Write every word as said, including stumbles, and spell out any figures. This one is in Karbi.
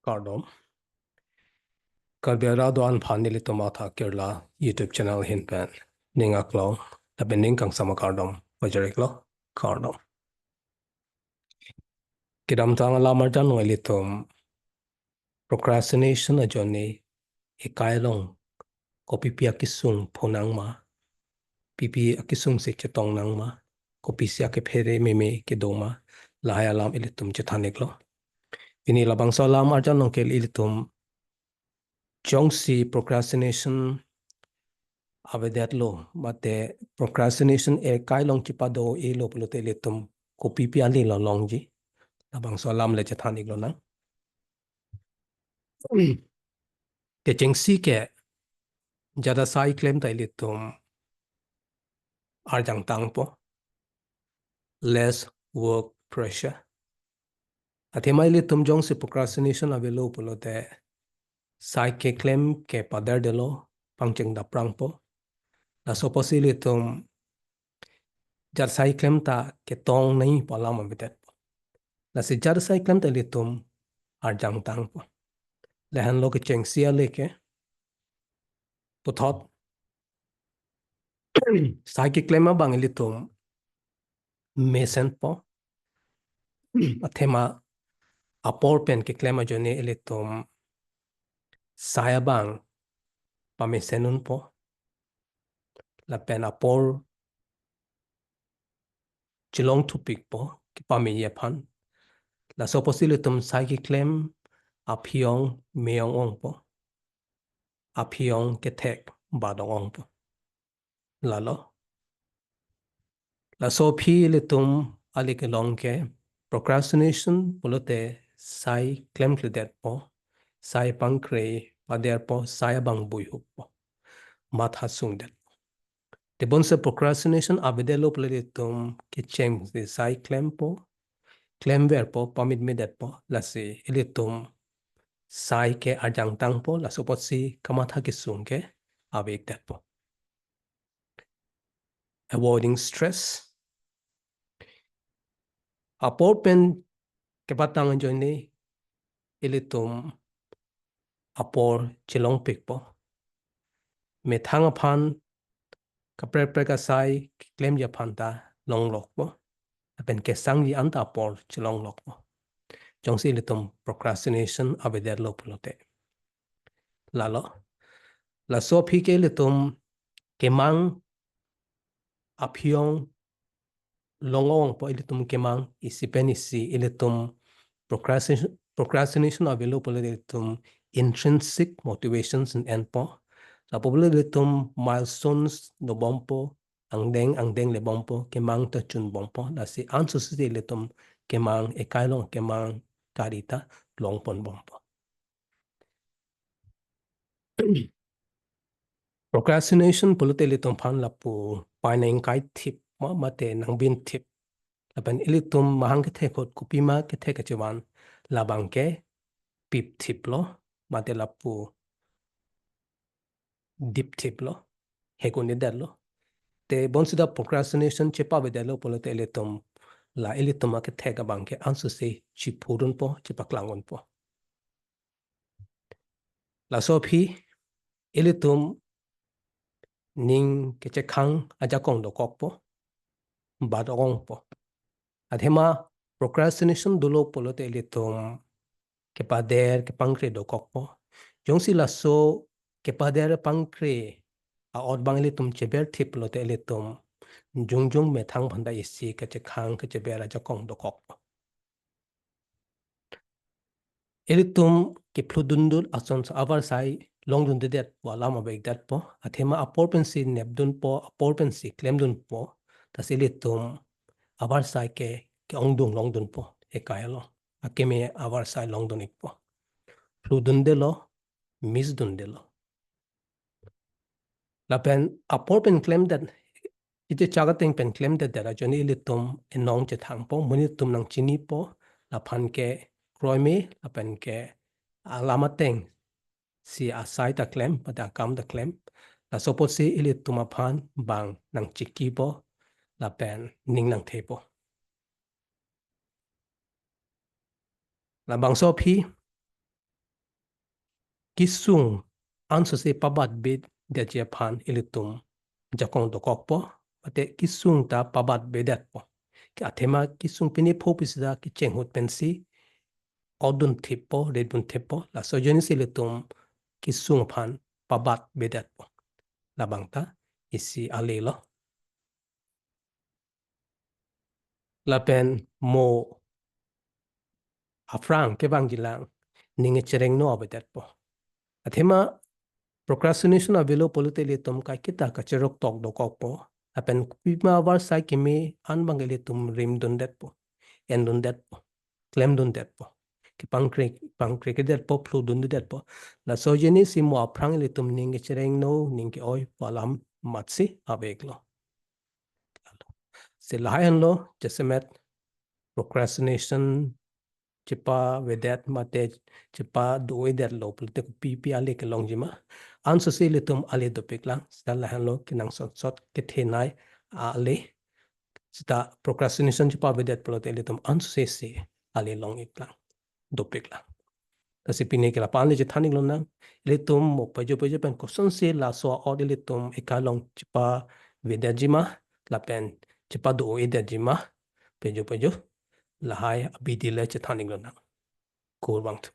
Kardom. Karbi arat do-an aphan nelitum Matha Kirla YouTube channel ahin pen ning aklong lapen ning kangsam akardom pajir-iklo, kardom. Kedamtang alam arjan along ilitum procrastination ajoine ekai along kopipi akesung phonang ma, pipi akesung si chetong nang ma, kopisi akephere meme kedo ma, lahai alam ilitum chethan-iklo. Pini labangso alam arjan along ke ilitum jongsi procrastination avedetlo, mate procrastination ekai along chepado-elo pulote ilitum kopipi ale lo longji, labangso alam le chethan-iklonang. Kechengsi ke jat asai klem ta ilitum arjang tangpo, less work pressure. Athema ilitum jongsi procrastination avelo pulote sai keklem ke paderdetlo, pangcheng daprangpo. Laso apotsi ilitum jat sai klem ta ketong nangji pu alam avedetpo. Lasi jat sai klem ta ilitum arjang tangpo. Lahenlo kechengsi ale ke, puthot sai keklem abang ilitum mesenpo. Athema apor pen keklem ajoine ilitum sai abang pamesen unpo. Lapen apor chelong thupikpo kepameji aphan. Laso apotsi ilitum sai keklem aphi-ong me-ong-ongpo. Aphi-ong kethek bat ong-ongpo. Lalo. Laso aphi ilitum ale kelong ke procrastination pulote sai klemkledetpo, sai pangkre paderpo, sai abang buihukpo, matha sungdetpo. Tebonsi procrastination avedetlo pulote ilitum kechengsi sai klempo, klemverpo, pamitmidetpo, lasi ilitum sai ke arjang tangpo, laso apotsi kamatha kesung ke ave-ikdetpo. Avoiding stress. Apor pen kepatang ajoine ilitum apor chelongpikpo. Methang aphan kaprek kaprek asai klemji aphan ta longlokpo. Lapen kesangji anta apor chelonglokpo, jongsi ilitum procrastination avedetlo pulote. Lalo. Laso aphi ke ilitum kemang aphi-ong long-ongpo, ilitum kemang isi pen isi, ilitum procrastination, procrastination avelo pulote ilitum intrinsic motivations en-enpo. Lapu pulote ilitum milestones dobompo, angdeng angdeng lebompo, kemang ta chunbompo. Lasi ansose ilitum kemang, ekai along kemang kari ta longponbompo. Procrastination pulote ilitum aphan lapu pai nangkaithip ma, mate nangbinthip. Lapen ilitum mahang kethek ahut kopima kethek kachevan, labang ke pipthiplo, mate lapu dipthiplo, hek un-edetlo. Tebonsi ta procrastination chepavedetlo pulote ilitum, la ilitum akethek abang ke ansose chiphurunpo, chepaklang unpo. Laso aphi ilitum ning kechekhang ajakong dokokpo, bat ong-ongpo. Athema procrastination dolo pulote ilitum kepader kepangkre dokokpo. Jongsi laso kepader pangkre a-ot abang ilitum cheberthip pulote ilitum jongjong methang aphan ta isi kachekhang kacheber ajakong dokokpo. Ilitum kephludundun ason so avarsai longdundedet pu alam ave-ikdetpo. Athema apor pensi nepdunpo, apor pensi klemdunpo. Lasi ilitum avarsai ke ke-ongdung longdunpo, ekai along akeme avarsai longdun-ikpo. Phludundelo, miss dundelo. Lapen apor pen klemdet, iche chak ateng pen klemdetdet ajoine ilitum enong chethangpo, monit atum nangchinipo, laphan ke kroime, lapen ke alam ateng si asai ta klem, mate akam ta klem. Laso apotsi ilitum aphan bang nangchikipo, lapen ning nangthepo. Labangso aphi kesung ansose pabatbedetji aphan ilitum jakong dokokpo, mate kesung ta pabatbedetpo. Ke athema kesung pine pho pisi ta kecheng ahut pensi odun thippo, redun thippo, laso ajoinesi ilitum kesung aphan pabatbedetpo. Labang ta isi ale lo. Lapen mo aphrang kevangjilang, ning cherengno avedetpo. Athema procrastination avelo pulote ilitum kaiketa kacheroktok dokokpo. Lapen kopima avarsai keme an abang ilitum rimdundetpo, endundetpo, klemdundetpo, kepangkre, pangkrekredetpo, phludundetpo. Laso ajoinesi mo aphrang ilitum ning cherengno, ning ke-oipo alam matsi aveklo. Si lahai anlo, jasemet procrastination chepavedet mate chepado-edetlo pulote kopipi ale kelongjima. Ansose ilitum ale dopiklang, seta lahai anlo kenangsot sot kethenei ale. Seta procrastination chepavedet pulote ilitum ansose si ale long-iklang, dopiklang. Lasi pini ke lapu-an le chethan-iklonang, ilitum mo pajut pajut pen kosonsi laso a-ot ilitum ekai along chepavedetjima, lapen chepado-edetjima, pajut pajut, lahai abidi le chethan-iklonang. Kurvangthu.